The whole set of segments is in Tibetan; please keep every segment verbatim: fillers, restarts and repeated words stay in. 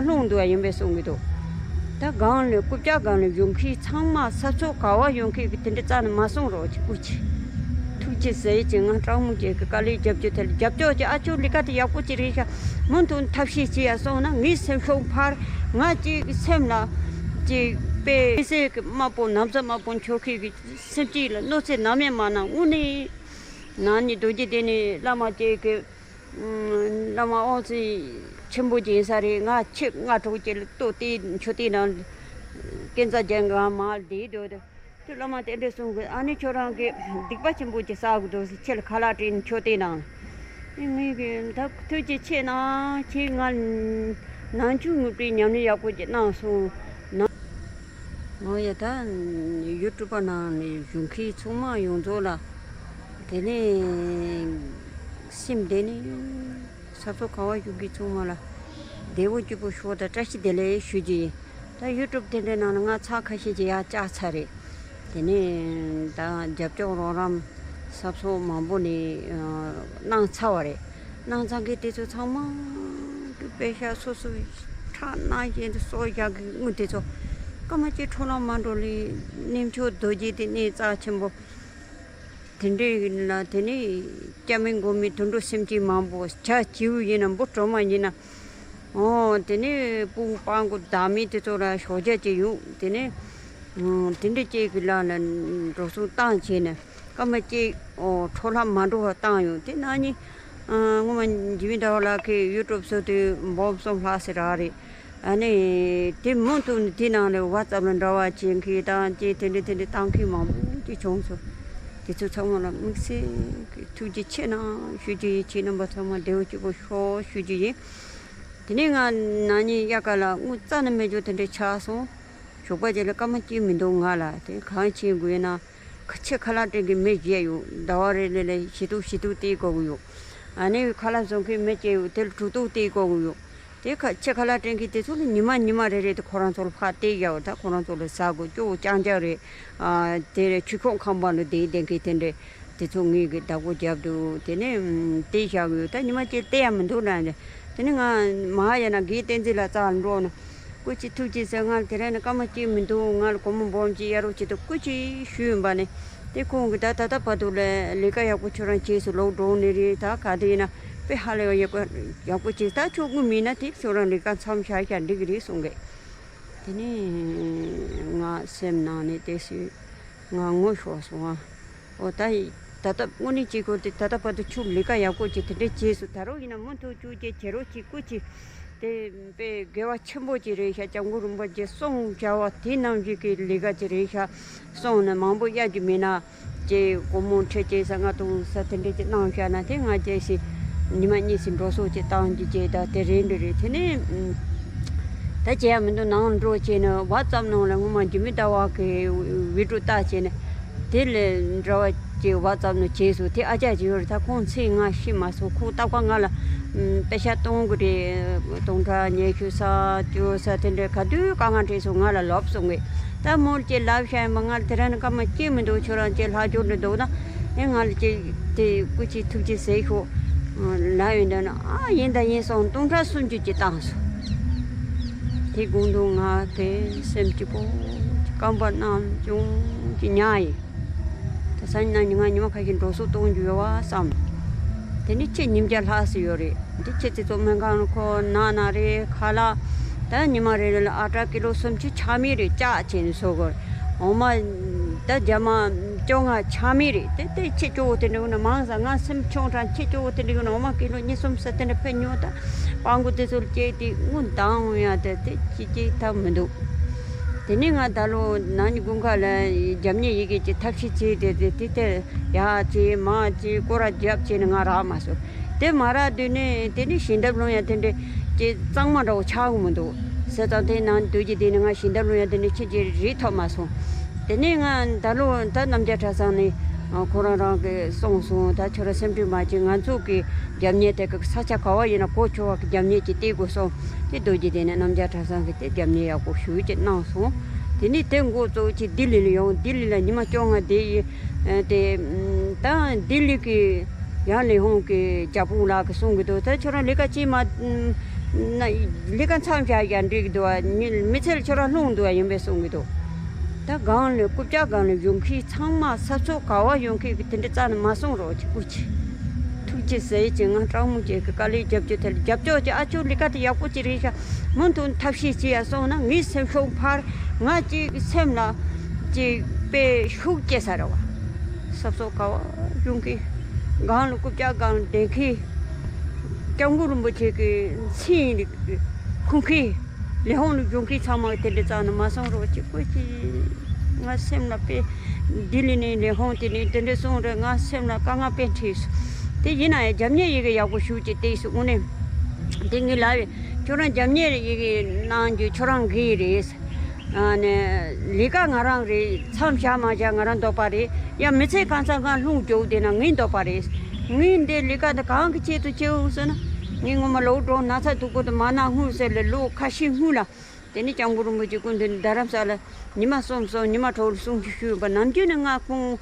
ལྷུང་འདུག་ཡིན་པས་གསུང་གི་འདུག་ད་སྒང་ལ་རྐུབ་བཀྱག་སྒང་ལ་ཡོང་མཁན་ཚང་མ་ས་ཕྱོགས་ག་བ་ཡོང་མཁན་གྱི་དེ་འདྲ་རྩ་ནས་མ་གསུང་རོགས་གྱིས་སྐུ་མཁྱེན། ཐུགས་རྗེ་ཆེ་ཅིག་ང་སྤྲང་མོ་ཅིག་གི་དཀའ་ལས་རྒྱབ་སྐྱོར་དེ་ལ་རྒྱབ་སྐྱོར་གྱི་ཨ་ཅོ་ལས་ཀ་དེ་ཡག་པོ་ཅིག་རེད་ཤག་མུ་མཐུད་ཐབས་ཤེས་བྱེད་ཡ་སོང་ན་ངའི་སེམས་ཤུགས་འཕར། ང་ཅིག་སེམས་ལ་ཅིག་དཔེ་ཟས་ཀྱི་དམར་པོ་ན་བཟའ་དམར་པོ་འཁྱོར་མཁན་གྱི་སེམས་ཅིག་ལ་གནོད་འཚེ་ནམ་ཡང་མ་གནང་། དངོས་གནས་ནང་ནས་རྡོ་རྗེ་གདན་ནས་བླ་མ་ཅིག་གི་བླ་མ་དབང་ཆེན་ཆེན་པོ་ཅིག་ཡིན་ས་རེད། ང་ཆེད་མངགས་གྲོགས་ཅིག་ལ་ལྟོས་ཏེ་མཆོད་རྟེན་ནང་སྐས་འཛེག་རྒྱག་གི་མར་བསྡད་འདུག་དེ་བླ་མ་དེ་འདྲས་གསུང་གི་ཨ་ནི་ཁྱོད་རང་གི་སྡིག་པ་ཆེན་པོ་ཅིག་བསགས་དགོས་འདུག་ཟེར། ཁྱེད་ལ་ཁ་ལག་སྤྲད་མཆོད་རྟེན་ནང་། ཨེ་ངས་གི་ད་ཐུགས་རྗེ་ཆེ་གནང་། ཁྱེད་ང་ནང་ཆོས་ངོ་སྤྲོད་ཉམས་ལེན་ཡག་པོ་ཅིག་གནང་སོང་། ནང་། ངོ་ཡ་ད་ཡུ་ཊུབ་པ་ནང་ནས་བཞུགས་མཁན་ཚང་མ་ཡོངས་རྫོགས་ལ་དེ་ནས་སེམས་བདེ་ནས་ས་ཕྱོགས་ག་བ་བཞུགས་མཁན་ཚང་མ་ལ་བདེ་པོ་སྐྱིད་པོ་ཤོག་དང་བཀྲ་ཤིས་བདེ་ལེགས་ཞུ་རྒྱུ་ཡིན། ད་ཡུ་ཊུབ་དེ་འདྲའི་ནང་ལ་ང་ཚར་ཁ་ཤས་ཅིག་ཡར་བཅག་ཚར་རེད། དེ་ནས་ད་རྒྱབ་སྐྱོར་རོགས་རམ་ས་ཕྱོགས་མང་པོ་ནས་གནང་ཚར་བ་རེད། གནང་ཚར་མཁན་དེ་ཚོ་ཚང་མ་གི་པེ་ཤག་སོ་སོའི་ཁྲག་སྣང་བཞིན་དུ་གསོག་བཞག་གི་དངུལ་དེ་ཚོ་སྐར་མ་གཅིག་འཕྲོ་བརླག་མ་འགྲོ་ལེ་གནས་མཆོག་རྡོ་རྗེ་གདན་གནས་རྩ་ཆེན་པོ་དེ་འདྲའི་ལ་དེ་ནས་སྐྱབས་མེད་མགོན་མེད་དུད་འགྲོ་སེམས་ཅན་མང་པོ་བྱ་བྱིའུ་ཡིན་ན་འབུ་གྲོག་མ་ཡིན་ན། ཨོ་དེ་ནས་སྤུ་གུ་སྤྲང་པོ་བདག་མེད་དེ་ཚོ་ལ་ཞོགས་ཇ་ཅིག་ཡོང་། དེ་ནས་ཨོ་དེ་འདྲ་ཅིག་གི་ལ་ལ་འགྲོ་སོང་བཏང་བྱས་ནས་སྐར་མ་གཅིག་ཨོ་འཕྲོ་བརླག་མ་འགྲོ་བ་བཏང་ཡོང་། དེ་ན་ནི་ཨ་སྔོན་མ་འཇིགས་མེད་ཟླ་བ་ལགས་ཀྱིས་ཡུ་ཊུབ་བཟོ་དུས་འབུམ་གསུམ་ལྷག་ཙམ་རག་རེད། ཨ་ནི་དེ་མུ་མཐུད་ནས་དེ་ནང་ལ་ཝ་ཙབ་ལ་འབྲེལ་བ་བྱེད་མཁན་དང་ཅིག་དེ་འདྲ་དེ་འདྲ་བཏང་མཁན་མང་པོ་ཅིག་བྱུང་སོང་། དེ་ཚོ་ཚང་མ་ལ་དམིགས་བསལ་གྱི་ཐུགས་རྗེ་ཆེ་གནང་ཞུ་རྒྱུ་ཡིན། ཁྱེད་རྣམ་པ་ཚང་མ་བདེ་པོ་སྐྱིད་པོ་ཤོག་ཞུ་རྒྱུ་ཡིན། དེ་ནས་ང་ན་ནིང་དབྱར་ཁ་ལ་དངུལ་རྩ་ནས་མེད་རྒྱུ་དེ་འདྲ་ཆགས་སོང་། ཞོགས་པ་ཅིག་ལ་སྐར་མ་གཅིག་མི་འདུག་ང་ལ་དེ་གང་བྱེད་དགོས་ན་ཁ་ཕྱེ་ཁ་ལག་སྤྲད་མཁན་མི་བརྒྱད་ཡོད། ཟླ་བ་རེ་རེ་ལ་ཞེ་དྲག་ཞེ་དྲག་སྟེར་དགོས་ཀྱི་ཡོད། ཨ་ནི་ཁ་ལག་བཟོ་མཁན་མི་བརྒྱད་ཡོད། དེ་ལ་དྲུག་སྟོང་སྟེར་དགོས་ཀྱི་ཡོད། དེ་ཁ་ཕྱེ་ཁ་ལག་སྤྲད་མཁན་དེ་ཚོ་ལ་ཉི་མ་ཉི་མ་རེ་རེ་དེ་ཁོ་རང་ཚོ་ལ་ཕར་སྟེར་ཡག་ད་ཁོ་རང་ཚོ་ལ་ཟ་དགོས་སྐྱོ་བོ་རྐྱང་རྐྱང་རེད། ཨ་དེ་ཆུ་ཁོག་ཁང་པ་ལ་བསྡད་བསྡད་མཁན་དེ་འདྲས། དེ་ཚོ་ངས་གི་བདག་པོ་རྒྱབ་འདུག་དེ་ནས་ཨམ་སྟེར་བཞག་གི་ཡོད། ད་ཉི་མ་གཅིག་སྟེར་ཡ་མི་འདུག་ན། དེ་ནས་ང་མ་ཧཱ་ཡ་ན་དགེ་བསྟན་འཛིན་ལགས་རྩར་འགྲོ་ན། སྐུ་མཁྱེན་ཐུགས་རྗེ་ཆེ། ང་ལ་དེ་རིང་ནས་སྐར་མ་གཅིག་མི་འདུག་ང་ལ་སྒོར་མོ་འབུམ་གཅིག་གཡར་རོགས་བྱེད་དོ་སྐུ་མཁྱེན་ཞུས་ཡིན་པ་ནས། དེ་ཁོང་གིས་ད་ད་ལྟ་བར་དུ་ལས་ལས་ཀ་ཡག་པོ་ཁྱོད་རང་བྱས་སོང་། ལོག་འགྲོ་ནི་རེད། ད་ག་དུས་ཡིན་ན་དཔེ་ཧ་ལས་པ་ཡག་པོ་ཡག་པོ་བྱས། ད་ཁྱོད་དངུལ་མེད་ན་དེ་ཁྱོད་རང་ལས་ཀ་མཚམས་བཞག་བཞག་འགྲིག་གི་རེད་གསུང་གི། དེ་ནས་ང་སེམས་ནང་ནས་དེ་སུས་ང་ངུ་ཤོར་སོང་ཨ། འོ་ད་ཡི་ད་ལྟ་དངོས་གནས་གཅིག་གོ་དེ་ད་ལྟ་བར་དུ་ཁྱོད་ལས་ཀ་ཡག་པོ་ཅིག་དེ་འདྲས་བྱས་སོང་། ད་རུང་ཡིན་ན་མུ་མཐུད་བཅོས་བསྒྱུར་བྱེད་རོགས་གྱིས་སྐུ་མཁྱེན། དེ་དཔེ་དགེ་བ་ཆེན་པོ་ཅིག་རེད་ཤག་སྐྱབས་མགོན་རིན་པོ་ཆེ་གསུང་བྱ་བ་དེ་ནང་བཞིན་གྱི་ལས་ཀ་ཅིག་རེད་ཤག་གསུང་ནས་མང་པོ་གཡར་རྒྱུ་མེད་ན། ཅེས་སྒོར་མོ་ཁྲི་གཅིག་ས་ལྔ་སྟོང་ས་དེ་འདྲས་ཅིག་གནང་བཞག་ན་དེ་ང་ཅེས་སི་ཉི་མ་གཉིས་སི་འགྲོ་སོང་ཅིག་བཏང་རྒྱུ་ཅེས་ད་དེ་རེད་འདྲ་རེད། དེ་ནས་ད་བྱས་ཡ་མི་འདུག་ནང་འགྲོ་བྱས་ནས་ཝ་ཙབ་ནང་ལ་སྔོན་མ་འཇིགས་མེད་ཟླ་བ་གི་བི་ཌི་ཡོ་ལྟ་བྱས་ནས་དེ་ལས་འདྲ་བ་ཅིག་ཝ་ཙབ་ནང་བྱས་སོང་། དེ་ཨ་ཅག་ཅིག་ཡོད་རེད། ད་ཁོང་ཚེ་ང་ཤི་མ་སོང་། ཁོང་རྟག་པར་ང་ལ་ཨམ་པེ་ཤ་གཏོང་གི་རེད། སྟོང་ཕྲག་ཉི་ཤུ་ས་བཅུ་ས་དེ་འདྲ་ག་དུས་དཀའ་ངལ་འཕྲད་སོང་ང་ལ་ལབ་སོང་གི། ད་མོར་ཅེས་ལབ་བཞག་ཡིན་པ། ང་ལ་དེ་རིང་ནས་སྐར་མ་གཅིག་མི་འདུག་ཁྱོད་རང་ཅེས་ལྷག་སྦྱོར་འདྲ་འདུག་ན། ཨེ་ང་ལ་ཅེས་དེ་སྐུ་མཁྱེན་ཐུགས་རྗེ་ཆེ་ཞུ་ལབ་ཡོང་དུས་ན། ཨ་ཡིན་ད་ཡིན་སོང་། སྟོང་ཕྲག་སུམ་ཅུ་ཅིག་བཏང་སོང་། དེ་དགོང་དུ་ང་དེ་སེམས་སྐྱིད་པོ་སྐོམ་པ་རྣམས་ཅུང་ཅིག་ཉར་ཡིན། དེ་སང་ཉིན་ང་ཉི་མ་ཁ་ཤས་འགྲོ་སོང་གཏོང་རྒྱུ་ཡོད་པ་བསམ། དེ་ནི་ཁྱི་ཉིས་བརྒྱ་ལྷག་ཙམ་ཡོད་རེད། འདི་ཁྱི་ཙི་ཚོ་སྨན་ཁང་ལ་ཁོ་ན་ན་རེད། ཁ་ལག་ད་ཉི་མ་རེ་རེ་ལ་ཨ་ཊ་ཀི་ལོ་སུམ་ཅུ་ཆག་མེད་རེད། ལྕགས་བྱས་ནས་བཟོ་དགོས། འོ་མ་ད་རྒྱ་མ་བཅོ་ལྔ་ཆག་མེད་རེད། དེ་དེ་ཁྱི་སྐྱོ་བོ་དེ་འདྲ་ཡོང་ན་མང་ས་ང་སེམས་ཆུང་དྲགས། ཁྱི་སྐྱོ་བོ་དེ་འདྲ་ཡོང་ན་འོ་མ་ཀི་ལོ་གཉིས་གསུམ་ཙམ་དེ་འདྲ་ཕར་ཉོ། ད་སྤྲང་པོ་དེ་ཚོར་སྐྱེས་ཏེ་དངུལ་འདང་འོང་ཡ་དེ་དེ་ཁྱི་སྐྱེ་ཐབས་མི་འདུག་དེ་ནས་ང་ད་ལོ་ན་ནིང་དགུན་ཁ་ལ་རྒྱབ་གཉེར་ཡི་གེ་ཅིག་ཐབས་ཤེས་བྱས་ཏེ་དེ་དེ་ལྟར་ཡར་བྱས་མར་བྱས་སྐོར་ར་རྒྱབ་བྱས་ནས་ང་རག་མ་སོང་། དེ་མ་རག་དུས་ནས་དེ་ནས་ཞལ་འདེབས་སློང་ཡ་དེ་འདྲ་ཅིག་གཙང་མ་འདྲ་བོ་ཆགས་གི་མི་འདུག་ཟེར་ཙང་། དེ་ནང་དུས་ཀྱི་དེ་ནས་ང་ཞལ་འདེབས་སློང་ཡ་དེ་འདྲ་ཁྱེད་ཀྱིས་རིག་ཐུབ་མ་སོང་། དེ་ནས་ང་ད་ལོ་ད་རྣམ་རྒྱལ་གྲྭ་ཚང་ནས་ཁོ་རང་རང་གིས་གསུངས་སོང་། ད་ཁྱོད་རང་སེམས་ཁྲལ་མ་བྱེད། ང་ཚོ་གི་རྒྱབ་གཉེར་དེ་གི་ས་ཆ་ག་བ་ཡིན་ན་གོ་ཆོད་པ་གི་རྒྱབ་གཉེར་ཅིག་སྟེར་དགོས་སོང་། དེ་རྡོ་རྗེ་གདན་ནས་རྣམ་རྒྱལ་གྲྭ་ཚང་གིས་དེ་རྒྱབ་གཉེར་ཡག་པོ་ཞེ་ཅིག་གནང་སོང་། དེ་ནས་དེ་འགོ་གཙོ་བོ་ཅིག་ལྡི་ལི་ལ་ཡོང་། ལྡི་ལི་ལ་ཉི་མ་བཅོ་ལྔ་བསྡད་ཡིན། ཨ་དེ་ད་ལྡི་ལི་གི་ཡང་ལི་ཧོང་གི་ཇ་ཕུང་ལགས་ཀྱིས་གསུང་གི་འདུག་ད་ཁྱོད་རང་ལས་ཀ་ཅིག་མ་ ན་ལས་ཀ་མཚམས་བཞག་ཡ་འགྲིག་གི་འདུག་བ། ཉིན་མི་ཚེ་ལ་ཁྱོད་རང་ལྷུང་འདུག་བ་ཡིན་པས་གསུང་གི་འདུག་ད་སྒང་ལ་རྐུབ་བཀྱག་སྒང་ལ་ཡོང་མཁན་ཚང་མ་ས་ཕྱོགས་ག་བ་ཡོང་མཁན་གི་དེ་འདྲ་རྩ་ནས་མ་གསུང་རོགས་ཅིག་སྐུ་མཁྱེན། ཐུགས་རྗེ་ཟེར་ཅིག་ང་སྤྲང་མོ་ཅིག་གི་དཀའ་ལས་རྒྱབ་རྒྱུ་དེ་ལ་རྒྱབ་སྐྱོར་ཅིག་ཨ་ཅོ་ལས་ཀ་དེ་ཡག་པོ་ཅིག་རེད་ཤག་མུ་མཐུད་ཐབས་ཤེས་བྱེད་ཡ་སོང་ན་ངའི་སེམས་ཤུགས་འཕར། ང་ཅིག་སེམས་ལ་ཅིག་དཔེ་ཤུགས་སྐྱེ་ས་རེད་བ། ས་ཕྱོགས་ག་བ་ཡོང་མཁན་སྒང་ལ་རྐུབ་བཀྱག་སྒང་ལ་བསྡད་མཁན་སྐྱབས་མགོན་རིན་པོ་ཆེ་གི་མཚན་ལ་ཁུར་མཁན། ལས་ཁུངས་ལ་ཡོང་མཁན་ཚང་མ་དེ་འདྲ་རྩ་ནས་མ་གསུང་རོགས་ཅིག་སྐུ་མཁྱེན། ང་སེམས་ལ་དཔེ་ལྡི་ལི་ནས་ལས་ཁུངས་དེ་ནས་དེ་འདྲ་གསུངས་རེད། ང་སེམས་ལ་དཀའ་ངལ་དཔེ་འཕྲད་སོང་། དེ་ཡིན་ན་ཡང་རྒྱབ་གཉེར་ཡི་གེ་ཡག་པོ་ཞུ་ཅིག་བལྟས་སོང་། དངོས་གནས་དེ་ངས་ལབ་ཡོད། ཁྱོད་རང་རྒྱབ་གཉེར་ཡི་གེ་གནང་རྒྱུ་ཁྱོད་རང་གི་རེད། ཨ་ནི་ལས་ཀ་ང་རང་རེད། མཚམས་བཞག་མ་བཞག་ང་རང་འདོད་པ་རེད། ཡང་མི་ཚེ་གང་ཚང་གང་ལྷུང་རྒྱུ་དེ་ན་ངའི་འདོད་པ་རེད། ངའི་འདི་ལས་ཀ་འདི་གང་གི་ཆེད་དུ་བྱེད་འོང་ཟེར་ན། ངའི་ངོ་མ་ལོག་འགྲོ་ན་ཚ་སྡུག་པོ་དེ་མ་གནང་སྔོན་ཟེར་ལ་ལོ་ཁ་ཤས་སྔོན་ལ། དེ་ནས་སྐྱབས་མགོན་རིན་པོ་ཆེ་སྐུ་མདུན་རྡ་རམ་ས་ལ་ཉི་མ་གསུམ་སོང་། ཉི་མ་དྲུག་ལ་གསུང་ཆོས་ཞུས་པ། ནམ་རྒྱུན་ནས་ང་ཁོང་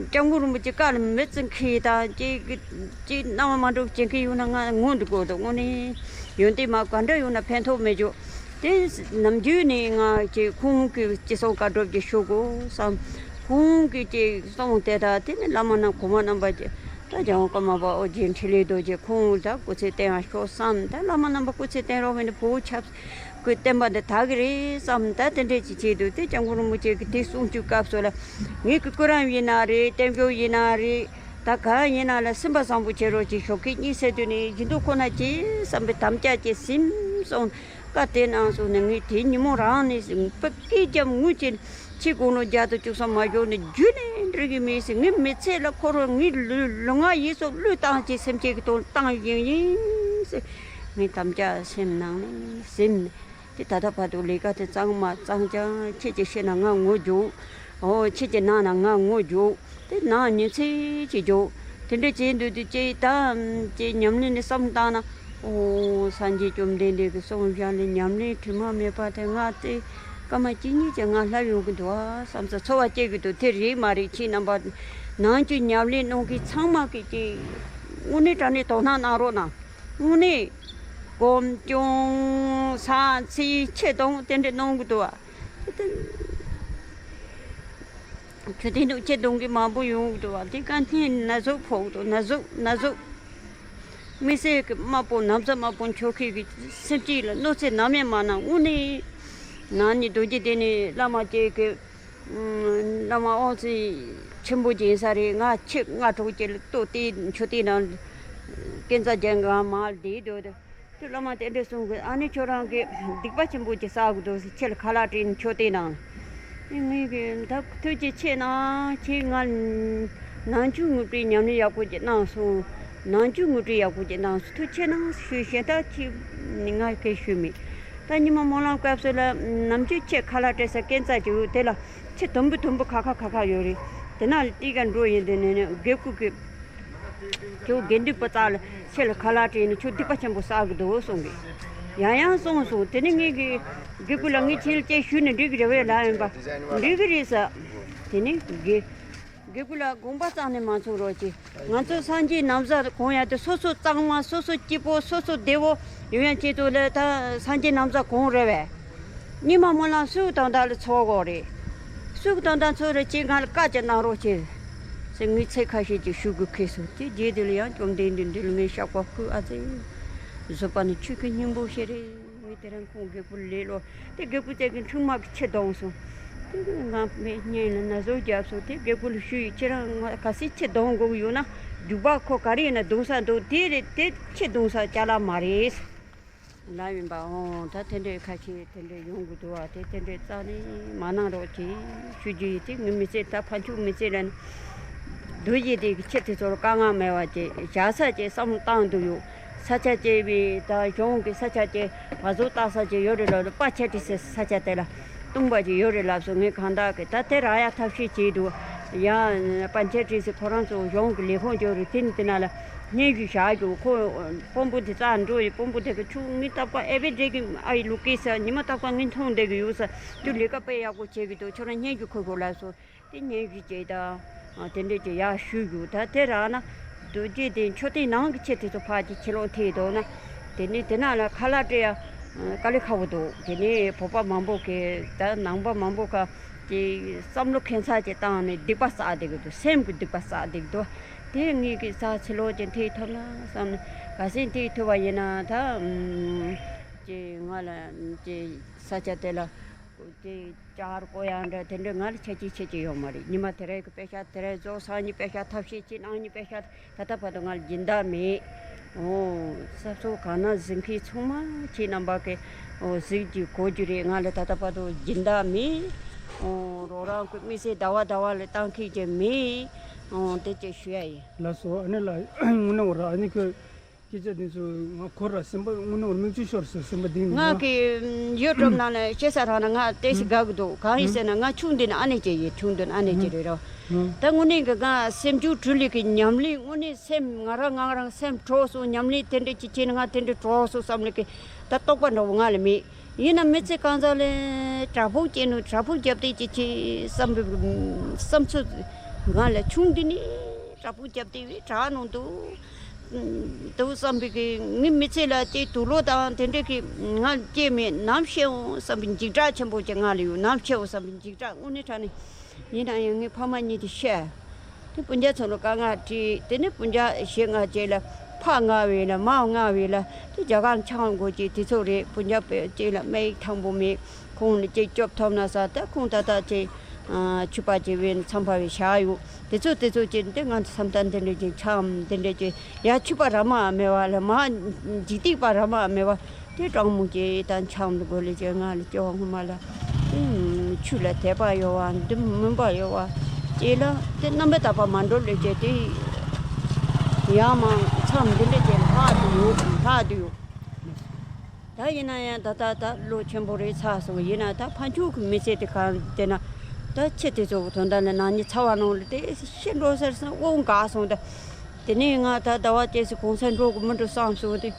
སྐྱབས་མགོན་རིན་པོ་ཆེ་བཀའ་ལ་མི་བརྩི་མཁན་དང་ཅིག་ཅིག་སྣང་བ་མ་འགྲོ་བྱེད་མཁན་ཡོད་ན་ང་ངོ་འདི་དགོས་འདུག་དངོས་གནས་ཡོན་ཏན་མ་ག་འདྲ་ཡོད་ན་ཕན་ཐོགས་མེད་འཇོག་དེ་ནམ་རྒྱུན་ནས་ང་ཅིག་ཁོང་གི་ཅི་གསུང་བཀའ་སྒྲུབ་ཀྱི་ཞུ་དགོས་བསམ། ཁོང་གི་ཅིག་གསུང་དེ་དག་དེ་ནི་བླ་མ་རྣམས་གོང་མ་རྣམ་པ་ཅིག་ད་རྒྱལ་དབང་ཀརྨ་པ་ཨོ་རྒྱན་འཕྲིན་ལས་རྡོ་རྗེ་ཁོང་ད་སྐུ་ཚེ་བརྟན་པར་ཤོག་བསམ། ད་བླ་མ་རྣམ་པ་སྐུ་ཚེ་བརྟན་རོགས་མི་འདི་བོད་ཆབ་སྲིད་བསྟན་པ་འདི་དར་གི་རེད་བསམ། ད་དེ་འདྲས་ཅིག་བྱས་འདུག་དེ་སྐྱབས་མགོན་རིན་པོ་ཆེ་གི་དེ་གསུང་ཆོས་སྐབས་སུ་ལ་ངེད་ཀྱི་སྐུ་རིམ་ཡིན་ན་རེད། བསྟན་བཅོས་ཡིན་ན་རེད། ད་གང་ཡིན་ན་ལ་སེམས་པ་བཟང་པོ་བྱེད་རོགས་ཅིག་ཞོགས་ཀས་གཉིད་སད་དུས་ནས་བཞིན་དུ་ཁོ་ན་ཅི་བསམ་པའི་དམ་བཅའ་ཅིག་ཟིན་སོང་། བཀའ་དེ་གནང་སོང་ནས་ངས་དེ་ཉིན་མོ་རང་ནས་བུ་སྐད་རྒྱབ་ངུ་ཅིག་ཁྱི་དགུང་ལོ་བརྒྱ་དང་བཅུ་གསུམ་མ་བཞུགས་ནས་རྒྱུན་ནས་འགྲིག་གི་མེད་ཟེར། ངའི་མི་ཚེ་ལ་ཁོ་རང་ངའི་ལུས་ལུས་ངག་ཡིད་གསུམ་བློས་བཏང་བྱས་སེམས་ཅན་གྱི་དོན་བཏང་ཡིན་ཡིན་ཟེར། ངའི་དམ་བཅའ་སེམས་ནང་ནས་ཟིན་ནས་དེ་ད་ལྟ་བར་དུ་ལས་ཀ་དེ་གཙང་མ་གཙང་རྐྱང་། ཁྱེད་ཀྱིས་བཤད་ན་ང་ངུ་རྒྱུག་ཨོ་ཁྱེད་ཀྱིས་གནང་ན་ང་ངུ་རྒྱུག་དེ་ནང་ཉིན་ཚེ་གཅིག་འཇོག་དེ་འདྲ་བྱས་འདུག་དུས་ཅེས་ད་ཅེས་ཉམས་ལེན་ནི་བསམ་བཏང་ན། ཨོ་སངས་རྒྱས་བཅོམ་ལྡན་འདས་ཀྱི་གསུང་བཞག་ལས་ཉམས་ལེན་དྲི་མ་མེད་པ་དེ་ང་ཚེ་སྐར་མ་གཅིག་གཉིས་ཀྱི་ང་ལྷབ་ཡོང་གི་འདུག་ཨ་བསམ་ས་ཚོར་བ་སྐྱེ་གི་འདུག་དེ་རེད་མ་རེད། ཁྱེད་རྣམ་པ་ནང་ཆོས་ཉམས་ལེན་གནང་མཁན་ཚང་མ་གི་ཅེས་དངོས་གནས་དྲང་གནས་དོ་སྣང་གནང་རོགས་གནང་། དངོས་གནས་སྒོམ་སྐྱོང་ས་ཚིགས་ཆེ་གཏོང་དེ་འདྲ་གནང་གི་འདུག་ཨ། ཁྱོད་དེ་འདུག་ཁྱེད་གདོང་གི་མང་པོ་ཡོང་གི་འདུག་བ། དེ་ག་སྙིང་ན་ཟུག་ཕོག་འདུག་ན་ཟུག་ན་ཟུག་དམིགས་བསལ་གྱི་དམར་པོ་ན་བཟའ་དམར་པོ་འཁྱོག་མཁན་གྱི་སེམས་ཅན་ལ་གནོད་འཚེ་ནམ་ཡང་མ་གནང་། དངོས་གནས་ནང་ནས་རྡོ་རྗེ་གདན་ནས་བླ་མ་བཅས་ཀྱི་བླ་མ་དབང་ཚད་ཆེན་པོ་ཅིག་ཡིན་ས་རེད། ང་ཆེ་ང་གྲོགས་ཀྱི་ལྟོ་དེ་མཆོད་རྟེན་ནང་སྐས་འཛེག་རྒྱག་ག་མར་བསྡད་འདུག་དེ་བླ་མ་དེ་འདྲས་གསུང་གི། ཨ་ནི་ཁྱོད་རང་གི་སྡིག་པ་ཆེན་པོ་ཅིག་བསགས་གི་འདུག་ཟེར། ཁྱེད་ལ་ཁ་ལག་སྤྲད་ནས་མཆོད་རྟེན་ནང་། ངས་གི་ད་ཐུགས་རྗེ་ཆེ་གནང་། ཁྱེད་ང་ནང་ཆོས་ངོ་སྤྲོད་ཉམས་ལེན་ཡག་པོ་ཅིག་གནང་སོང་། ནང་ཆོས་ངོ་སྤྲོད་ཡག་པོ་ཅིག་གནང་སོང་། ཐུགས་ཆེ་གནང་ཞུས་ཤེས། ད་ཁྱེད་ང་སྐད་ཞུས་མེད། ད་ཉི་མ་སྨོན་ལམ་སྐབས་སུ་ལ་ནམ་རྒྱུན་ཁྱེད་ཁ་ལག་སྤྲད་ས་སྐས་འཛེག་ཅིག་ཡོད། དེ་ལ་ཁྱེད་དུམ་བུ་དུམ་བུ་ཁ་ཁ་ཁ་ཁ་ཡོད་རེད། དེ་ན་ལ་ཏི་ཀ་འགྲོ་ཡིན། དེ་ནས་ནས་དགེ་བསྐོས་གི་ཁྱོད་དགེ་འདུན་པ་ཙག་ལ་ཁྱེད་ལ་ཁ་ལག་སྤྲད་ནས་ཁྱོད་སྡིག་པ་ཆེན་པོ་བསགས་གི་འདུག་གསུང་གི། ཡང་ཡང་གསུངས་སོང་། དེ་ནས་ངས་གི་དགེ་བསྐོས་ལ་ངས་ཁྱེད་ལ་ཅིག་ཞུས་ནས་འགྲིག་གི་རེད་པས་ལབ་ཡིན་པ། འགྲིག་གི་རེད་ཟེར། དེ་ནས་དགེ་དགེ་བསྐོས་ལ་དགོངས་པ་རྩ་ནས་མ་ཚོམ་རོགས་གྱིས། ང་ཚོ་སངས་རྒྱས་ན་བཟའ་གོན་ཡ་དེ་སོ་སོ་གཙང་མ་སོ་སོ་སྐྱིད་པོ་སོ་སོ་བདེ་བོ་ཡོང་ཡ་ཆེད་དུ་ལས་ད་སངས་རྒྱས་ན་བཟའ་གོན་རེད་པས། སྙིགས་མ་སྨོན་ལམ་སུ་དང་དང་ལ་ཚོགས་དགོས་རེད། སུ་དང་དང་ཚོགས་རེད་ཅེས་ང་ལ་བཀའ་ཅིག་གནང་རོགས་བྱེད་ཟེར་ངས་ཚིག་ཁ་ཤས་ཅིག་ཞུ་དགོས་ཁེལ་སོང་། དེ་རྗེས་དེ་ལ་ཡང་བཅོམ་ལྡན་འདས་འདི་ལ་ངས་བཤགས་པ་བསྐུལ། ཨ་ཙི། བཟོད་པ་ནི་ཆོས་ཀྱི་སྙིང་པོ་ཞིག་རེད། ངས་དེ་རིང་ཁོང་དགེ་བསྐོས་ལ་ལོ་དེ་དགེ་བསྐོས་བཅས་ཀྱི་འཁྲུལ་མ་གི་ཆེ་གཏོང་སོང་། དེ་ང་མེད་སྙིང་ལ་ན་ཟུག་བརྒྱབ་སོང་། དེ་དགེ་བསྐོས་ལ་ཞུས་ཡིན། ཁྱེད་རང་ང་ག་སྲིད་ཆེ་གཏོང་དགོས་ཡོད་ན་རྒྱུག་པ་ཁོ་ག་རེ་ཡིན་ན་གཏོང་ས་འདུག་དེ་རེད། དེ་ཆེ་གཏོང་ས་ཅ་ལག་མ་རེད། ལབ་ཡིན་པ། འོང་ད་དེ་འདྲའི་ཁ་ཤས་དེ་འདྲའི་ཡོང་གི་འདུག་བ། དེ་དེ་འདྲའི་རྩ་ནས་མ་གནང་རོགས་གྱིས་ཞུ་རྒྱུ་ཡིན། དེ་ངའི་མི་ཚེ་ད་ཕར་ཕྱོགས་མི་ཚེ་ལ་ནི་རྡོ་རྗེ་གདན་གྱི་ཁྱེད་དེ་ཚོར་དཀའ་ངལ་མེད་པ་ཅིག་བཞག་ས་ཅིག་བསམ་བློ་བཏང་འདུག་ཡོད། ས་ཆ་བཅས་པའི་ད་གཞུང་གི་ས་ཆ་བཅས་བ་བཟོ་ལྟ་ས་ཅིག་ཡོད་རེད་ལབ་རེད། པ་ཆ་ཏི་སི་ས་ཆ་དེ་ལ་སྟོང་པ་ཅིག་ཡོད་རེད་ལབ་སོང་། ངས་གང་དག་གི་ད་དེ་རག་ཡ་ཐབས་ཤེས་བྱས་འདུག་ཡ། པ་ཆ་ཏི་སི་ཁོ་རང་ཚོ་གཞུང་གི་ལས་ཁུངས་ཅིག་ཡོད་རེད། དེ་ནི་དེ་ན་ལ་སྙན་ཞུ་བཞག་རྒྱུ། ཁོ་དཔོན་པོ་དེ་རྩར་འགྲོ་ཡི། དཔོན་པོ་དེ་གི་ཁྱོད་ངའི་རྟག་པར་ཨེ་བེ་འདྲེ་གི་ཨ་ཡི་ལུ་སྐད་ས་ཉི་མ་རྟག་པར་ངའི་མཐོང་བསྡད་གི་ཡོད་ས། ཁྱོད་ལས་ཀ་དཔེ་ཡག་པོ་བྱེད་གི་འདུག་ཁྱོད་རང་སྙན་ཞུ་ཁུར་དགོས་ལབ་སོང་། དེ་སྙན་ཞུ་བྱས་དང་དེ་འདྲས་ཀྱི་ཡག་ཞུས་རྒྱུ། ད་དེ་རག་ན་རྡོ་རྗེ་གདན་མཆོད་རྟེན་ནང་གི་ཆེད་དེ་ཚོ་ཕར་གྱི་ཁྱེད་རང་ཐེ་དོ་ན། དེ་ནས་དེ་ན་ལ་ཁ་ལག་སྤྲད་ཡ་དཀའ་ལས་ཁག་པོ་འདུག་དེ་ནས་བོད་པ་མང་པོ་གིས་ད་ནང་པ་མང་པོ་ག་ཀྱི་བསམ་བློ་ཁྱད་མཚར་ཅིག་བཏང་ནས་སྡིག་པ་བསགས་བསྡད་ཀྱི་འདུག་སེམས་ཀྱི་སྡིག་པ་བསགས་བསྡད་ཀྱི་འདུག་དེ་ངས་ཀྱི་ས་ཕྱི་ལོགས་ཀྱི་འཐེན་ཐུབ་ན་བསམ་ནས་ག་ཚོད་འཐེན་ཐུབ་པ་ཡིན་ན་ད་ཀྱི་ང་ལ་ཀྱི་ས་ཆ་དེ་ལ་ཀྱི་ལྕགས་རི་བརྐོ་ཡག་འདྲ་དེ་འདྲ་ང་ལ་ཆ་རྐྱེན་ཆེ་ཅིག་ཡོད་མ་རེད། ཉི་མ་དེ་རེ་གི་པེ་ཤག་དེ་རེ་རྫོགས། སང་ཉིན་པེ་ཤག་ཐབས་ཤེས་ཅིག། གནངས་ཉིན་པེ་ཤག་ད་ལྟ་བར་དུ་ང་ལ་སྦྱིན་བདག་མེད། ཨོ། ས་ཕྱོགས་གང་ན་གཟིགས་མཁན་ཚང་མ་ཁྱེད་རྣམ་པ་གིས་ཨོ་གཟིགས་རྒྱུ་གོ་རྒྱུ་རེད། ང་ལ་ད་ལྟ་བར་དུ་སྦྱིན་བདག་མེད། ཨོ་རོགས་རམ་གྱི་དམིགས་བསལ་ཟླ་བ་ཟླ་བ་ལ་བཏང་མཁན་ཅིག་མེད། ཨོ་དེ་ཅིག་ཞུ་ཡ་ཡིན། ལགས་སོ། ཨ་ནི་ལ་དངོས་གནས་འོ་ར་ཨ་ནི་ཁྱོད་སྐད་ཆ་འདི་ཚོ་ང་གོ་ར་སེམས་པ་དངོས་གནས་འོ་ར་མིག་ཆུ་ཤོར་སོང་། སེམས་པ་གཏིང་ནས་ང་ང་གི་ཡུ་ཊུབ་ནང་ལ་བཤད་ས་རང་ན་ང་ཏོག་ཙམ་དགའ་གི་འདུག་གང་ཡིན་ཟེར་ན་ང་ཆུང་དུས་ནས་ཨ་ནེ་ཅིག་ཡིན། ཆུང་དུས་ནས་ཨ་ནེ་ཅིག་རེད་རོ། ད་དངོས་གནས་ཀྱི་ང་སེམས་ཆུང་དྲུད་ལི་གི་ཉམས་ལེན་དངོས་གནས་སེམས་ང་རང་ང་རང་སེམས་དཀྲོགས་སོང་། ཉམས་ལེན་དེ་འདྲ་ཅིག་བྱས་ནས་ང་དེ་འདྲ་དཀྲོགས་སོང་བསམ་ལི་གི་ད་རྟོག་པ་འདྲ་བོ་ང་ལ་མེད། ཡིན་ན་མི་ཚེ་གང་ཟག་ལ་དྲག་པོ་སྐྱེས་ནོ་དྲག་པོ་རྒྱབ་སྟེ་ཅི་བྱེད་བསམ་པའི་བསམ་ཚུལ་ང་ལ་ཆུང་དུས་ནས་དྲག་པོ་རྒྱབ་སྟེ་དྲག་ནོ་འདུག་འདུག་བསམ་པའི་གི་ངའི་མི་ཚེ་ལ་དེ་དུག་ལོག་དང་དེ་འདྲ་གི་ང་སྐྱེས་མེད། ནམ་ཤི་འོང་བསམ་པའི་འཇིགས་སྐྲག་ཆེན་པོ་ཅིག་ང་ལ་ཡོད། ནམ་ཤི་འོང་བསམ་པའི་འཇིགས་སྐྲག་དངོས་གནས་དྲང་གནས། ཡིན་ན་ཡང་ངའི་ཕ་མ་གཉིས་དེ་ཤི། དེ་སྤུན་ཀྱག་ཚོ་ལ་དཀའ་ངལ་འཕྲད། དེ་ནས་སྤུན་ཀྱག་བཞི་ལྔ་བཅས་ལ་ཕ་ལྔ་བས་ལ་མ་ལྔ་བས་ལ་དེ་རྒྱ་གར་འཁྱམས་དགོས་ཀྱི་དེ་ཚོ་རེད། སྤུན་ཀྱག་བཅས་ལ་སྨན་ཡིག་ཐང་པོ་མེད། ཁོང་ལ་ཅིག་སྐྱོབ་ཐུབ་ན་ས་ད་ཁོང་ད་ལྟ་ཅིག་ཆུ་པ་ཅིག་བས་ནས་མཚམས་ཕ་བས་བཞག་ཡོད། དེ་ཚོ་དེ་ཚོ་ཅིག་འདི་ང་ཚོ་བསམ་ད་འདི་འདྲ་ཅིག་འཁྱམས་འདི་འདྲ་ཅིག་ཡ་ཆུ་པ་ར་མ་མེད་པ་ལ་མ་འཇིག་རྟེན་པ་ར་མ་མེད་པ། དེ་སྤྲང་མོ་སྐྱེས་དང་འཁྱམས་འདུག་གོ་ལེ་ཅེ་ང་ལ་སྐྱེ་བ་སྔོན་མ་ལ་དེ་ཆུ་ལ་དད་པ་ཡོད་བ། འདི་མུན་པ་ཡོད་བ་ཅེ་ལ་དེ་རྣམ་པའི་དག་པ་མ་འགྲོ་ལེ་ཅེ་དེ་ཡང་མང་མཚམས་འདི་འདྲ་ཅེ་ལྷག་ཏུ་ཡོད། ལྷག་ཏུ་ཡོད། ད་ཡིན་ན་ཡང་ད་ད་ད་ལོ་ཆེན་པོ་རེད་ཚར་སོང་། ཡིན་ན་ད་ཕན་ཆུང་གི་མི་ཚེ་དེ་གང་དེ་ན་ད་ཁྱི་དེ་ཚོ་གི་དོན་དག་ལ་ནང་ཉིད་ཚ་བ་ནང་ལ་དེ་ཤི་འགྲོ་ཟེར་སོང་། དབང་འགག་སོང་། ད་དེ་ནས་ང་ད་ཟླ་བ་གཅིག་སི་གོང་ས་འགྲོ་གི་མི་འགྲོ་བསམ་སོང་། དེ་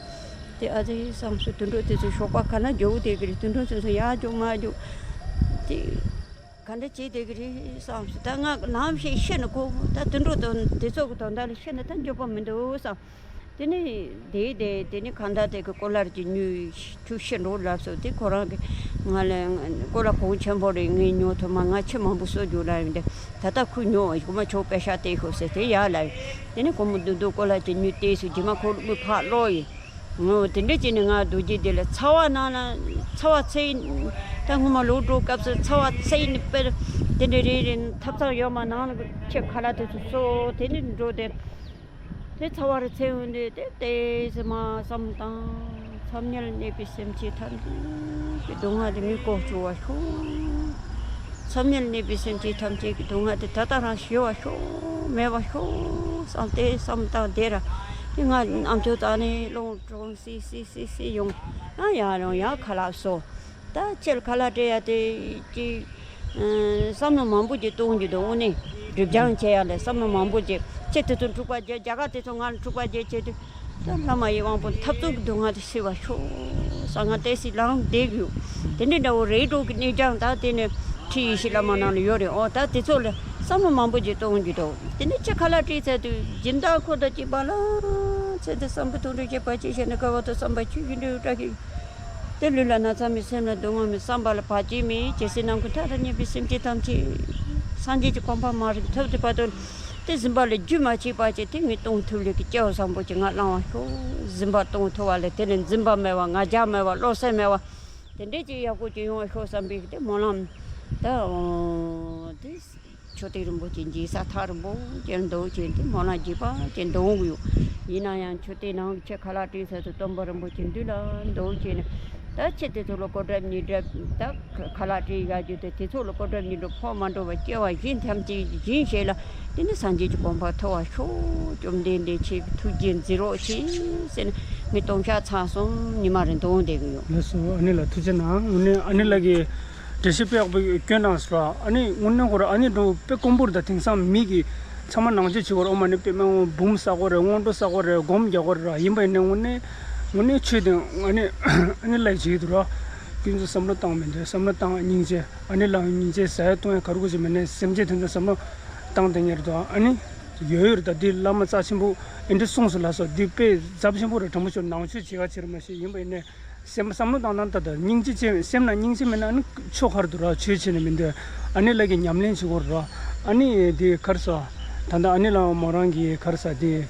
དེ་ཨ་ཙི་བསམ་སོང་། དུད་འགྲོ་དེ་ཚོ་ཞོགས་པ་ཁ་ན་རྒྱུག་དེ་གི་རེད། དུད་འགྲོ་ཚོ་ཚོ་ཡར་རྒྱུག་མར་རྒྱུག་དེ་ག་འདྲ་བྱེད་དེ་གི་རེད་བསམ་སོང་། ད་ང་ནམ་ཞིག་ཤི་ན་ཁོ་ད་དུད་འགྲོ་དང་དེ་ཚོ་གི་དོན་དག་ལ་ཤི་ན་ད་འགྱོད་པ་མི་འདུག་བསམ། དེ་ནས་དེ་དེ་དེ་ནས་གང་ལྟར་དེ་གི་ཀོ་ལར་གྱི་ཉུ་ཁྱུ་ཤི་འགྲོ་ལབ་སོང་། དེ་ཁོ་རང་གི་ང་ལ་ཀོ་ལ་གོང་ཆེན་པོ་རེད། ངས་ཉོ་ཐུབ་མ། ང་ཁྱི་མང་པོ་གསོ་རྒྱུ་ལ་ཡིན་ཏེ། ད་ལྟ་ཁོས་ཉོ་བ་ཞིག་མ་ཆོག་པེ་ཤ་སྟེར་ཤོག་ཟེར་དེ་ཡར་ལ་ཡིན། དེ་ནས་ཁོ་མོ་འདུག་འདུག་ཀོ་ལ་གྱི་ཉུ་སྟེར་སོང་། རྗེས་མ་ཁོ་ལ་དངུལ་ཕར་སློག་ཡིན། ངོ་དེ་འདྲ་བྱས་ནས་ང་རྡོ་རྗེ་དེ་ལ་ཚ་བ་ནང་ལ་ཚ་བ་ཚེ་ད་སྔོན་མ་ལོག་འགྲོ་སྐབས་སུ་ཚ་བ་ཚེ་ནི་དཔེར་དེ་འདྲ་རེ་རེ་ཐབ་ཚང་ཡོད་མ་ནང་ལ་ཁྱི་ཁ་ལག་དེ་ཚོ་གསོ་དེ་ནས་འགྲོ་དེ། དེ་ཚ་བ་རེ་ཚེ་འོན་དེ་དེ་ལྟས་སེ་མ་བསམ་དང་། མཚམས་ཉིད་ལ་གནས་པའི་སེམས་ཅན་ཐམས་ཅད་ཀྱི་སྡུག་བསྔལ་དེ་ངས་གོ་བཅུག་པར་ཤོག། མཚམས་ཉིད་ལ་གནས་པའི་སེམས་ཅན་ཐམས་ཅད་ཀྱི་སྡུག་བསྔལ་དེ་ད་ལྟ་རང་ཞི་བར་ཤོག། མེད་པར་ཤོག་བསམ་སྟེ་བསམ་དང་བསྡད་ར། དེ་ང་ཨམ་ཅོག་བཏང་ནས་སློང་དྲོང་སི་སི་སི་སི་ཡོང་། ཡང་ཡང་ཡང་ཡང་ཁ་ལག་གསོ། ད་ཁྱེད་ཁ་ལག་སྤྲད་ཡ་དེ་ཅིག་བསམ་བློ་མང་པོ་ཅིག་གཏོང་རྒྱུ་འདུག། དངོས་གནས་སྒྲིབ་སྦྱང་བྱེད་ཡ་ལ་བསམ་བློ་མང་པོ་ཅིག། ཁྱེད་དེ་ཚོ་འཁྲུག་པ་རྒྱག། རྒྱ་གར་དེ་ཚོ་ང་ལ་འཁྲུག་པ་རྒྱག་བྱེད་དུས། ད་བླ་མ་ཡི་དབང་པོ་འཐབ་རྩོད་ཀྱི་སྡུག་བསྔལ་དེ་སེལ་བར་ཤོག་བསམ་ང་ཏོག་ཙམ་ལངས་བསྡད་ཡོད། དེ་འདྲའི་འདྲ་བོ་རེ་དྲུག་གི་གནས་སྦྱང་ད་དེ་ནས་ཁྲིད་ཡེ་ཤེས་བླ་མ་ནང་ལ་ཡོད་རེད། ཨོ་ད་དེ་ཚོ་ལ་བསམ་བློ་མང་པོ་ཅིག་གཏོང་རྒྱུ་འདུག། དེ་ནས་ཁྱེད་ཁ་ལག་སྤྲད་ཚར་དུས་སྦྱིན་བདག་ཁོ་ད་ཅིག་པ་ལ་ཚེ་འདི་བསམ་པའི་དོན་དུ་བྱེད་པ་ཅི་བྱས་ན་དགའ་བ་དང་བསམ་པ་ཆོས་ཀྱི་འབྲས་བུ་བཀྲ་ཤིས། དེ་ལུས་ལ་ན་ཚ་མེད། སེམས་ལ་སྡུག་བསྔལ་མེད། བསམ་པ་ལ་བར་ཆད་མེད། རྒྱལ་སྲས་རྣམ་ཀུན་མཐའ་དང་མཉམ་པའི་སེམས་ཅན་ཐམས་ཅད་སངས་རྒྱས་ཀྱི་གོ་འཕང་མ་རིག་ཐོབ་ཐུབ་པ་དང་། དེ་སྦྱིན་པ་ལ་རྒྱུན་མ་ཆད་པ་བྱས་དེ་ངས་གཏོང་ཐུབ་ལེ་གི་སྐལ་བ་བཟང་པོ་ཅིག་ང་བླང་བར་ཤོག། སྦྱིན་པ་གཏོང་ཐུབ་པ་ལ་དེ་ནས་འཛིན་པ་མེད་པ་ང་རྒྱལ་མེད་པ་བློ་གསལ་མེད་པ་དེ་འདྲས་ཅིག་ཡག་པོ་ཅིག་ཡོང་བར་ཤོག་བསམ་པའི་དེ་སྨོན་ལམ་ད་འོ་དེ། མཆོད་རྟེན་རིན་པོ་ཆེ་མཇལ་ས་ཐག་རིང་པོ་ཅན་འདུག་ཅེས་འདི་སྨོན་ལམ་རྒྱས་པ་ཅན་འདུག་ཡོད། ཡིན་ན་ཡང་མཆོད་རྟེན་ནང་ཁྱེད་ཁ་ལག་སྤྲད་ས་དུ་སྟོན་པ་རིན་པོ་ཆེ་འདུས་ལ་འདུག་ཅེས་ནས་ད་ཁྱེད་དེ་ཚོ་ལ་སྐུ་འདྲ་མྱི་འདྲ་ད་ཁ་ལག་སྤྲད་ཡག་རྒྱུ་དེ་དེ་ཚོ་ལ་སྐུ་འདྲ་མྱི་འདྲ་ཕོག་མ་འགྲོ་བ་སྐྱེ་བ་གཞན་ཐམས་ཅད་སྦྱིན་བྱས་ལ་དེ་ནི་སངས་རྒྱས་ཀྱི་གོ་འཕང་ཐོབ་པར་ཤོག། བཅོམ་ལྡན་འདས་ཁྱེད་ཀྱི་ཐུགས་རྗེ་མཛད་རོགས་གྱིས་ཟེར་ནས་ངས་སྟོང་ཤག་ཚར་སོང་། ཉི་མ་རེ་འདོན་བསྡད་ཀྱི་ཡོད། ལགས་སོ། ཨ་ནི་ལ་ཐུགས་རྗེ་གནང་། ཨ་ནི་ཨ་ནི་ལགས་ཀྱིས། འགྲེལ་བཤད་དཔེ་ཡག་པོ་སྐྱོན་གནང་སོང་། ཨ་ནི་དངོས་གནས་ཁོ་རང་ཨ་ནི་འགྲོ་དཔེ་དཀོན་པོ་རེད། ད་དེང་སང་མི་གི་ཚང་མ་ནང་ཆོས་བྱེད་དགོས་རེད། ཨོཾ་མ་ཎི་པདྨེ་ཧཱུྃ་འབུམ་བསག་དགོས་རེད། སྔོན་འགྲོ་བསག་དགོས་རེད། སྒོམ་རྒྱག་དགོས་རེད། ཡིན་པ་ཡིན་ནའི་དངོས་གནས་དངོས་གནས་ཆོས་དེ་ཨ་ནི་ཨ་ནི་ལས་བྱེད་ཀྱི་འདུག་ར། ཀུན་ཏུ་བསམ་བློ་བཏང་མི་འདུག། བསམ་བློ་བཏང་། སྙིང་རྗེ། ཨ་ནི་ལའང་སྙིང་རྗེ་ཟ་ཡ་བཏུང་ཡ་ག་རེ་དགོས་ཀྱི་མེད་ནའི་སེམས་ཅན་དེ་ཚོ་བསམ་བློ་བཏང་བསྡད་མཁན་རེད་འདུག། ཨ་ནི་ ཡོད་ཡོད་རེད། ད་འདི་བླ་མ་རྩ་ཆེན་པོ་ཨེ་འདྲ་གསུངས་སོང་ལགས་སོ། འདི་དཔེ་ཚབས་ཆེན་པོ་རེད། དྲང་པོ་ཞུ་ནང་ཆོས་བྱེད་ག་བྱེད་ར་མ་ཤེས། ཡིན་པ་ཡིན་ནའི་སེམས་བསམ་བློ་བཏང་སྟངས་ད་ད་སྙིང་རྗེ་ཅན། སེམས་ན་སྙིང་རྗེ་མེད་ན་ཨ་ནི་ཆོས་ག་རེ་འདུག་ར། ཆོས་བྱས་ནས་མི་འདོད། ཨ་ནི་ལགས་ཀྱི་ཉམས་ལེན་བྱེད་དགོས་ར། ཨ་ནི་འདི་ག་རེ་ཟ། ད་ལྟ་ཨ་ནི་ལགས་མོ་རང་གི་ག་རེ་ཟ་འདི།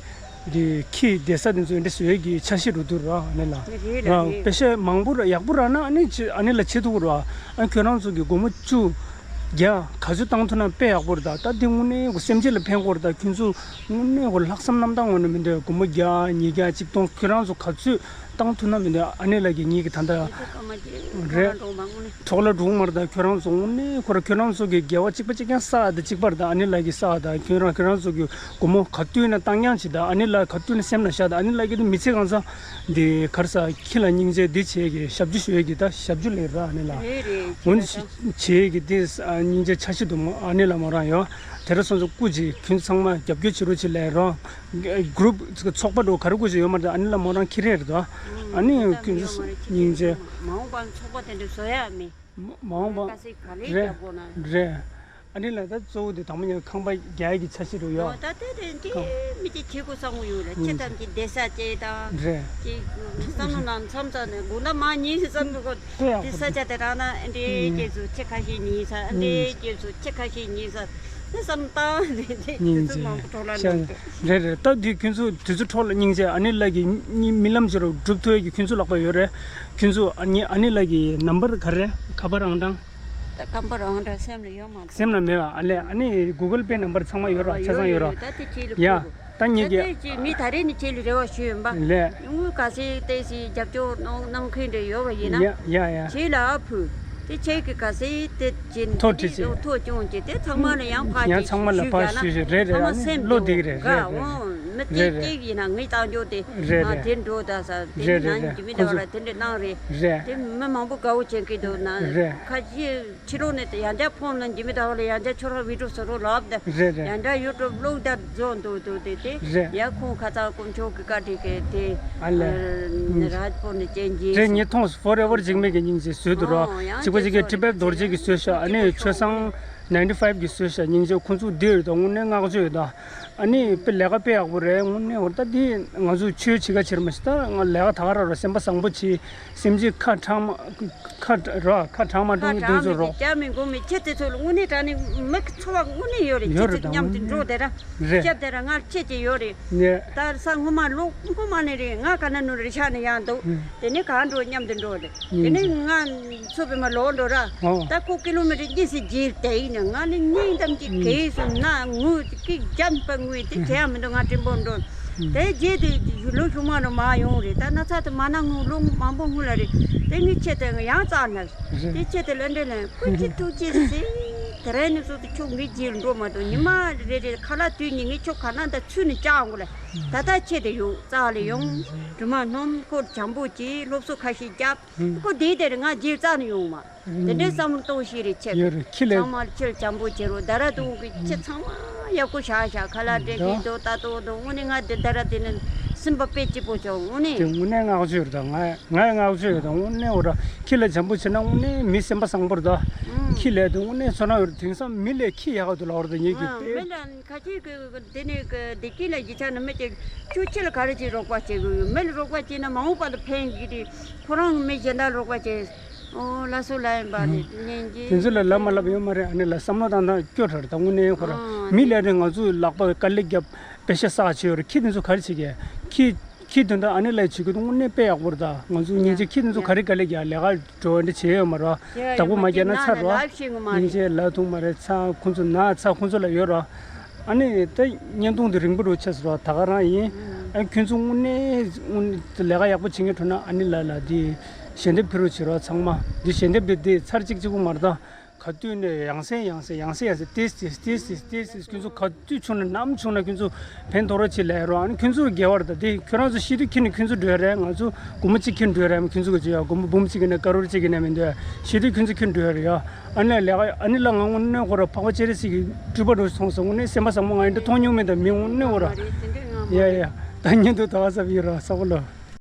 འདི་ཁྱི་བསྡད་ས་དེ་ཚོ་འདི་བཟོས་ཀྱི་འཆར་གཞི་རུ་འདུག་ར། ཨ་ནི་ལ་རེད་ར། ར་རེད། པེ་ཤ་མང་པོ་ར་ཡག་པོ་རག་ན་ཨ་ནི་ཅི་ཨ་ནི་ལ་བྱེད་ཐུབ་ར། ཨ་ཁྱོད་རང་ཚོ་གི་སྒོར་མོ་བཅུ་བརྒྱ་ག་ཚོད་བཏང་ཐུབ་ན་དཔེ་ཡག་པོ་རེད། ད་ད་འདི་དངོས་གནས་སེམས་ཅན་ལ་ཕན་གོ་ར། ད་ཁྱོད་ཚོ་དངོས་གནས་གོ་ལྷག་བསམ་རྣམ་དག་ངོ་ནས་མི་འདུག་སྒོར་མོ་བརྒྱ་ཉིས་བརྒྱ་གཅིག་སྟོང་ཁྱོད་རང་ཚོ་ག་ཚོད་བཏང་ཐུབ་ན་མི་འདུག་ཨ་ནི་ལ་གི་ཉིད་ཀྱི་ད་ལྟ་རེད། གྲོགས་ལ་འགྲོ་མ་རེད། ད་ཁྱོད་རང་ཚོ་དངོས་གནས་ཁོ་ར་ཁྱོད་རང་ཚོ་གི་དགེ་བ་གཅིག་པ་གཅིག་རྐྱང་བསགས་ད་གཅིག་པར་ད་ཨ་ནི་ལ་གི་བསགས་ད་ཁྱོད་རང་ཁྱོད་རང་ཚོ་གི་སྒོར་མོ་ག་དུས་ན་བཏང་རྐྱང་བྱེད། ད་ཨ་ནི་ལ་ག་དུས་ན་སེམས་ན་བཞག་ད་ཨ་ནི་ལ་གི་མི་ཚེ་གང་ཚ་འདི་གར་ས་ཁྱི་ལ་སྙིང་རྗེ་འདི་བྱེད་ཀྱི་ཞབས་ཞུ་ཞུ་ཡས་ཀྱི་ད་ཞབས་ཞུ་ལས་ར་ཨ་ནི་ལ་རེད་རེད། འོན་བྱེད་ཀྱི་འདི་སྙིང་རྗེ་ཆ་ཤི་འདུག་མོ་ཨ་ནི་ལ་མོ་རང་ཡོད། དེ་ར་སོང་ཚོ་སྐུ་མཁྱེན་ཁྱོད་ཚང་མ་རྒྱབ་སྐྱོར་བྱེད་རོགས་བྱེད་ལས་རོགས། གུ་རུབ་ཚོགས་པ་འགྲོ་ག་རེ་དགོས་ཀྱི་ཡོད་མ་རེད། ཨ་ནི་ལ་མོ་རང་ཁྱི་རེད་རེད་དོ། ཨ་ནི་ཁྱོད་ཚོ་སྙིང་རྗེ། མ་འོངས་པ་ཚོགས་པ་དེ་འདྲ་བཟོ་ཡ་མེད། མ་མ་འོངས་པ་ཀ་སི་ག་ལེ་རེད་རྒྱབ་དགོས་ན། རེད། ཨ་ནི་ལ་ད་གཙོ་བོ་དེ་དང་པོ་ཉིད་ཁང་པ་རྒྱག་ཡ་གི་འཆར་གཞི་རུ་ཡོད། ད་དེ་དེ་འདི་མི་གཅིག་བྱེད་དགོས་བསམ་གྱི་ཡོད་ལ་ཁྱེད་ཐམས་ཅད་བསྡད་ས་བཅས་དང་རེད། ཅིག་བསམ་བློ་ནང་མཚམས་མཚམས་ནས་དགོང་དག་མ་ཉིན་བསམ་བློ་དེ་ཡག་དེ་པོ་ས་ཆ་དེ་རང་ན་འདྲའི་ཨུམ། སྐྱེས་སུ་ཆེ་ཁ་ཤས་ཉིན་ས་འདྲའི་ཨུམ། སྐྱེས་སུ་ཆེ་ཁ་ཤས་ཉིན་ས་དེ་བསམ་བཏང་རེད་དེ་ཉིན་དེ་ཚོ་ཅིག་མང་པོ་འཕྲོ་བརླག་ཤ་གནང་འདུག་རེད་རེད། སྟབས་བདེ་ཁྱོད་ཚོ་དུས་ཚོད་འཕྲོ་བརླག་སྙིང་རྗེ། ཨ་ནི་ལགས་ཀྱི་རྨི་ལམ་ཅིག་རུ་སྒྲུབ་ཐུབ་ཡས་ཀྱི་ཁྱོད་ཚོ་ལག་པ་ཡོད་རེད། ཁྱོད་ཚོ་ཨ་ནི་ཨ་ནི་ལགས་ཀྱི་ནམ་བར་ག་རེ་ཁ་པར་ཨང་གྲངས། ད་ཁ་པར་ཨང་གྲངས་སེམས་ལ་ཡོད་མ་རེད། སེམས་ལ་མེད་པ་ཨ་ལས་ཨ་ནི་གུ་གལ་པེ་ནམ་བར་ཚང་མ་ཡོད་ར་ཆ་ཚང་ཡོད་ར། ད་དེ་ཁྱེད་ལ་ཡ་ཁུར་ད་ངེད་ད་ཀྱི་དེ་ཅི་མི་ད་རེས་ནི་ཁྱེད་ལ་རེ་བ་ཞུས་ཡིན་པ། ལས་དངུལ་ག་ཚད་ཏོག་ཙམ་རྒྱབ་སྐྱོར་གནང་གནང་མཁན་རེ་ཡོད་པ་ཡིན་ན། ཡ་ཡ་ཡ། ཁྱེད་ལ་ཨ་ཕུ། དེ་ཁྱེད་ཀྱི་ག་ཚད་དེ་ཅི་ཐོ་བྲིས་ཅི། ཐོ་སྐྱོང་ཅི་དེ་ཚང་མ་ལ་ཡང་ཕར་ཡང་ཅིག་ཚང་མ་ལ་ཞུས་ཕར་བཞག་ན། ཞུས་ཞུས་རེད་རེད། ཚང་ཨ་མ་ནི་སེམས་བློ་བདེ་གི་རེད་དགའ་རེད་འོང་། མི་དེ་རེད་རེད། སྐྱེས་ཡིན་ན་ངའི་བཏང་རྒྱུ་དེ་རེད་ང་རེད། དེ་འགྲོ་ད་ས་དེ་རེད་ནི་རེད་ན་རེད། ཡིན་གྱི་མི་ཁོ་འདྲ་བ་ཚོ་ལ་དེ་འདྲ་གནང་རེད། རེད། དེ་མི་མང་པོ་དགའ་བོ་བྱེད་ཀྱི་འདུག་ན། རེད། ཁ་ཅིག་ཕྱི་ལོགས་ནས་ཡང་བསྐྱར་ཕོན་ལ་འཇི་མི་ལྟ་བ་ལ་ཡང་བསྐྱར་ཁྱོད་རང་བི་ཌིའོ་བཟོ་རོགས་ལབ་དེ། རེད་རེད། ཡང་བསྐྱར་ཡུ་ཊུབ་ཀློག་དེབ་བཟོ་འདུག་འདུག་དེ་དེ། རེད། ཡང་ཁོང་ཁ་ཚང་དཀོན་མཆོག་གི་བཀའ་དྲིན་གྱིས་དེ། ཨ་ལས། ཨ་རཱཇ་པུར་ནས་ཅན་ཇི། རེད་ངས་མཐོང་སོང་། ཕོར་ཨེ་ཝར་འཇིགས་མེད་ཀྱི་སྙིང་རྗེ་བཟོས་འདུག་རོགས། ཨོ་ཡང་གཅིག་པ་གཅིག་གིས་ཊི་བེཊ་རྡོ་རྗེ་གིས་བཟོས་ཤག་ཨ་ནི་ཆོས་བཟང་ནའིན་ཊི་ཕའིབ་གིས་བཟོས་ཤག་སྙིང་རྗེ། ཁོང་ཚོ་འདིར་དང་དངོས་གནས་བསྔགས་བརྗོད་ཡོད་ད། ཨ་ནི་དཔེ་ལས་ཀ་དཔེ་ཡག་པོ་རེད་དངོས་གནས། འོ་ད་འདི་ང་ཚོ་ཆོས་བྱེད་ཀ་བྱེད་ར་མ་ཤེས་ད་ང་ལས་ཀ་ད་ག་ར་རོགས་སེམས་པ་བཟང་པོ་བྱེད། སེམས་ཅན་ཁ་གྲག་མ་ཁ་ར་ཁ་གྲག་མ་ཁ་གྲག་མ་གྲོང་གི་དུས་ཚོད་མི་རོགས། སྐྱ་མི་འགོ་མི་ཁྱེད་དེ་ཚོ་ལ་དངོས་གནས་དྲང་གནས་མི་ཚོ་བ་དངོས་གནས་ཡོད་རེད། ཡོད་ཁྱེད་རེད་ཚོ་མཉམ་དུ་འགྲོ་དེ་ར། རེད། སྐྱབས་དེ་ར་ང་ཁྱེད་ཀྱི་ཡོད་རེད། ནས། ད་ས་སྔོན་མ་ལོ་སྔོན་མ་ནས་རེད། ང་ག་ན་ནུ་རེ་ཤ་ནས་ཡང་འདུག་ཨུ། དེ་ནས་གང་འགྲོ་མཉམ་དུ་འགྲོ་རེད། དེ་ནས་ང་ཚོ་བི་མ་ལོག་འགྲོ་ར། ཨོ། ད་ཁོ་ཀི་ལོ་མི་ཊར་གཉིས་སུ་རྗེས་དེ་ཡིན་ན་ང་ནི་སྙིང་གཏམ་གྱི་གས་སུ་ན་ངུ་ཀི་རྒྱབ་པ་ངུས་དེ་གས་ཡང་མི་འདུག་ང་ཀྲིན་པོ་འགྲོ། དེ་རྗེས་དེ་ལོ་གཞུག་མ་རུ་མ་ཡོང་རེད། ད་ན་ཚ་དེ་མ་ན་ངུ་ལོ་མང་པོ་ངུ་ལ་རེད། དེ་ངས་ཆེད་དེ་ཡང་རྩ་ན། རེད། དེ་ཆེད་དེ་ལ་འདྲེ་ལན་ཀུན་གྱི་ཐུགས་རྗེ་ཟེར། དེ་རིང་ནས་བཟུང་སྟེ་ཁྱོད་ངའི་རྗེས་འགྲོ་མ་གཏོགས་ཉི་མ་རེ་རེ་ཁ་ལག་དུས་ཉིན་ངས་ཁྱོད་ག་ན་ད་ཚུད་ནས་བཅག་དགོས་ལ། ད་ལྟ་ཆེད་དུ་ཡོང་རྩ་ལ་ཡོང་། གྲིབ་མ་སྣུམ་ཁོ་བྱམས་པོ་བྱེད། སློབ་གསོ་ཁ་ཤས་བརྒྱབ། ཁོ་དེའི་དེར་ང་རྗེས་རྩ་ནས་ཡོང་མ། དེ་འདྲའི་བསམ་བློ་གཏོང་ཤེས་རེད་ཁྱེད། ཡོད་རེད་ཁྱི་ལས། ཚང་མ་ཁྱེད་བྱམས་པོ་བྱེད་རོགས། ད་ར་དུང་གི་ཁྱི་ཚང་མ་ཡག་པོ་བཞག་བཞག་ཁ་ལག་འདྲེ་གི་དོ་ད་དོ་དོ་དངོས་གནས་ང་དེ་ད་ར་དེ་ནི་སེམས་པ་དཔེ་སྐྱིད་པོ་བྱུང་དངོས་གནས། དེ་དངོས་གནས་བསྔགས་བརྗོད་རེད་ད་ང་། ང་ཡང་བསྔགས་བརྗོད་ཡོད་དང་དངོས་གནས་འོ་ར་ཁྱི་ལ་བྱམས་པོ་བྱེད་ན་དངོས་གནས་མི་སེམས་པ་བཟང་པོ་རེད་ད། ཨང་། ཁྱི་ལས་དེ་དངོས་གནས་ཚོར་སྣང་ཡོད་རེད། དེང་སང་མི་ལས་ཁྱི་ཡག་ག་འདུག་ལབ་རེད་ད་ངེད་ཀྱི་ཨང་། དཔེ། མི་ལ་ཁ་ཆེ་གི་དེ་ནས་གི་བདེ་སྐྱིད་ལ་ཡིད་ཆ་ན་མི་དེ་ཁྱོད་ཁྱི་ལ་ག་རེ་བྱེད་རོགས་པ་བྱེད་གི་ཡོད། མི་ལ་རོགས་པ་བྱེད་ན་མ་འོངས་པ་ལ་ཕན་གི་རེད། ཁོ་རང་གི་མི་གཞན་དག་རོགས་པ་བྱེད། ཨོ་ལ་སོ་ལ་ཡིན་པ་ནི་ཉན་གྱི་དེ་ཚོ་ལ་ལབ་མ་ལབ་ཡོད་མ་རེད། ཨ་ནི་ལ་བསམ་བློ་བཏང་སྟངས་སྐྱོ་དྲགས་རེད་ད་དངོས་གནས་ཁོ་ར། ཨང་། མི་ལས་དེ་ང་ཚོ་ལག་པ་དཀའ་ལས་བརྒྱབ་པེ་ཤ་བསགས་བྱས་ཡོད་རེད། ཁྱི་དེ་ཚོ་ག་རེ་བྱེད་ཀྱི་ཁྱི། ཁྱི་དོན་དག་ཨ་ནི་ལ་བྱེད་དགོས་དངོས་གནས་དཔེ་ཡག་པོ་རེད་ད། ང་ཚོ་སྙིང་རྗེ། ཡ་ཁྱི་དེ་ཚོ་ཡ་ག་རེ་དཀའ་ལས་རྒྱག་ལས་ཀ་འགྲོ་འདྲ་བྱེད་ཡོད་མ་རེད། ཡ་བདག་པོ་མ་རྒྱག་ན་ཚར་རོ། ལབ་ཤེས་ངོ་མ་རེད། སྙིང་རྗེ་ལབ་ཐུབ་མ་རེད། ཚ་ཁོང་ཚོ་ན་ཚ་ཁོང་ཚོ་ལ་ཡོད་རོ། ཨ་ནི་ད་བརྙན་ཐུང་འདི་རིང་པོ་རུ་ཆགས་སོང་རོ། ད་ག་རང་ཡིན། ཨ་ཁྱོད་ཚོ་དངོས་གནས་དངོས་གནས་ལས་ཀ་ཡག་པོ་བྱེད་མཁན་འགྲོ་ན་ཨ་ནི་ལ་ལ་འདི་ཞལ་འདེབས་ཕུལ་རོགས་བྱེད་རོགས་ཚང་མ། འདི་ཞལ་འདེབས་འདི་འདི་ཚར་གཅིག་གཅིག་པོ་མ་རེད་ད། ག་དུས་ནས་ཡང་སེ་ཡང་སེ་ཡང་སེ་ཡང་སེ་ཏེས་ཏེས་ཏེས་ཏེས་ཏེས་ཏེས་ཁྱོད་ཚོ་ག་དུས་བྱུང་ན་ནམ་བྱུང་ན་ཁྱོད་ཚོ་ཕན་ཐོགས་རོགས་བྱེད་ལས་རོགས། ཨ་ནི་ཁྱོད་ཚོ་དགེ་བ་རེད་ད། དེ་ཁྱོད་རང་ཚོ་ཤི་དུས་ཁྱེར་ནས་ཁྱོད་ཚོ་འགྲོ་ཡ་རེད། ང་ཚོ་སྒོར་མོ་གཅིག་ཁྱེར་འགྲོ་ཡ་རེད། ཁྱོད་ཚོ་གི་བྱེད་ཡ་སྒོར་མོ་འབུམ་གཅིག་ཡིན་ན་ཀ་རོར་གཅིག་ཡིན་ན་མི་འདོད། ཤི་དུས་ཁྱོད་ཚོ་ཁྱེར་འགྲོ་ཡ་རེད་ཡ། ཨ་ནི་ལས་ཀ་ཨ་ནི་ལ་ང་དངོས་གནས་ཁོ་ར་འཕགས་པ་སྤྱན་རས་གཟིགས་ཀྱི་སྤྲུལ་པ་འགྲོ་སོང་ཟེར་དངོས་གནས་སེམས་པ་བཟང་པོ། ང་ཡིན་འདྲ་མཐོང་མྱོང་མེད་ད་མི་དངོས་གནས་ཁོ་ར། ཡ་ཡ་ད་ཉན་དུ་ད་བ་ཟབ་ཡོད་ར་ས་བོ་ལོ།